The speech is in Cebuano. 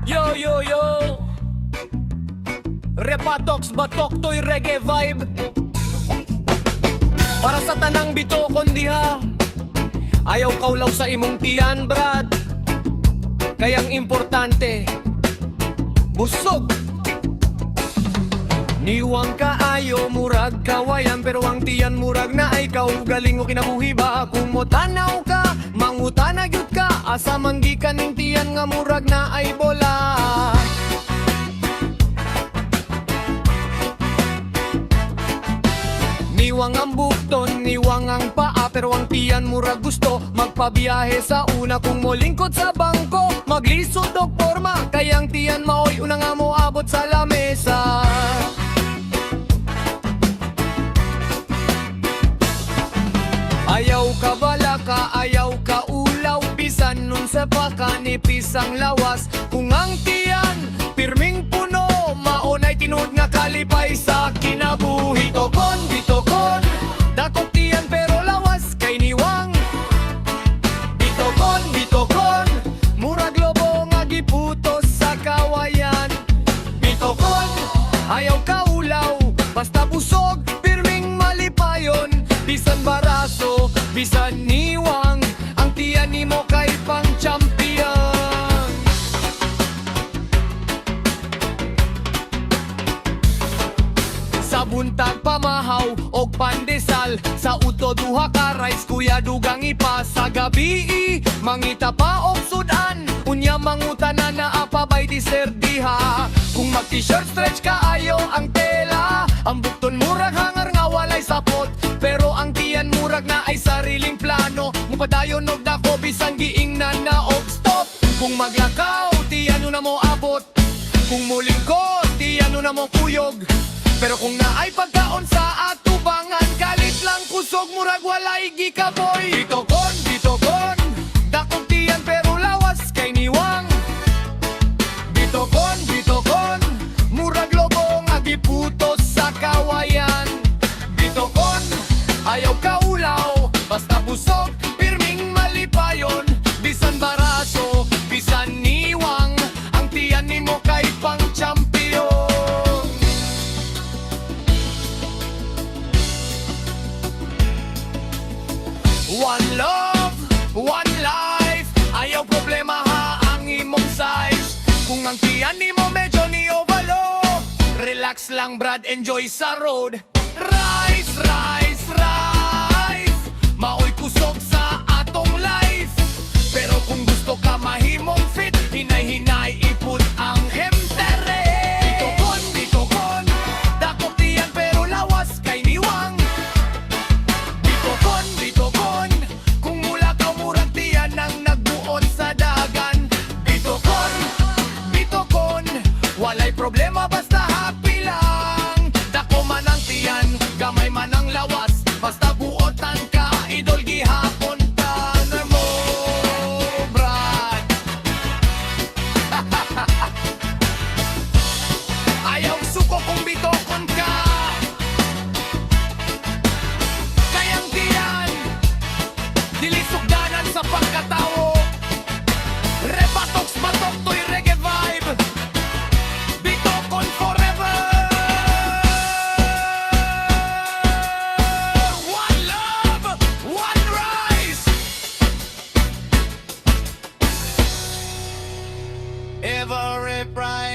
Yo, yo, yo! Repatox, batok to'y reggae vibe. Para sa tanang bitokon diha. Ayaw kaulaw sa imong tiyan, brad. Kayang importante, busog. Niwang kaayo, murag kawayan, pero ang tiyan murag naay kaugaling o kinabuhi ba. Kung motanaw ka, mangutana gyud ka, asa man gikan ning tiyan nga murag naay bola. Niwang ang bukton, niwang ang paa, pero ang tiyan murag gusto magpabiyahe sa una. Kung molingkod sa bangko, maglisod og porma, kay ang tiyan maoy una nga moabot sa lamesa. Ayaw ka balaka, ayaw ka ulaw, bisan unsa pa kanipis ang lawas. Kung ang tiyan pirming puno, maunay tinuod nga kalipay sa kinabuhi. Bitokon, bitokon, dakong tiyan pero lawas kay niwang. Bitokon, bitokon, murag lobo nga giputos sa kawayan. Bitokon, ayaw kaulaw, basta busog, pirming malipayon. Bisan baraso, bisan niwang, ang tiyan nimo kay pang champion. Sa buntag pamahaw og pandesal, sa udto duha ka rice, kuya, dugang ipa. Sa gabi mangita pa og sudan, unya mangutana na naa bay dessert diha. Kung mag t-shirt, stretch kaayo ang tela. Ang bukton murag hangar nga walay sapot, pero ang tiyan murag naay sariling plano, mupadayon og dako bisan giingnan na og stop. Kung maglakaw, tiyan na mo abot. Kung mulingkod, tiyan na mo kuyog. Pero kung naay pagkaon sa atubangan, kalit lang kusog, murag walay gikapoy. Bitokon, bitokon, dakong tiyan pero lawas kay niwang. Bitokon, bitokon, murag lobo nga giputos sa kawayan. Bitokon, ayaw kaulaw, basta busog, pirming malipayon. Bisan baraso, bisan niwang, ang tiyan nimo kay pang champion. One love, one life. Ayaw problema ha ang imong size. Kung ang tiyan nimo medyo ni overload, relax lang, brad, enjoy sa road. Rice, rice, rice, maoy kusog sa atong life. Pero kung gusto ka mahimong fit, hinay-hinay iput ang hemtere. Bitokon, bitokon, dakong tiyan pero lawas kay niwang. Bitokon, bitokon, kung mulakaw murag tiyan ang nagbuot sa dagan. Bitokon, bitokon, walay problema basta happy lang. Dako man ang tiyan, gamay man ang lawas, basta buotan ka, idol gihapon ta na mo, brad. Ayaw suko kung bitokon ka. Kayang tiyan, dili sugdanan sa pagkatawo. Repatox, batok to'y reggae vibe. Bitokon forever. One love, one rice. Every price.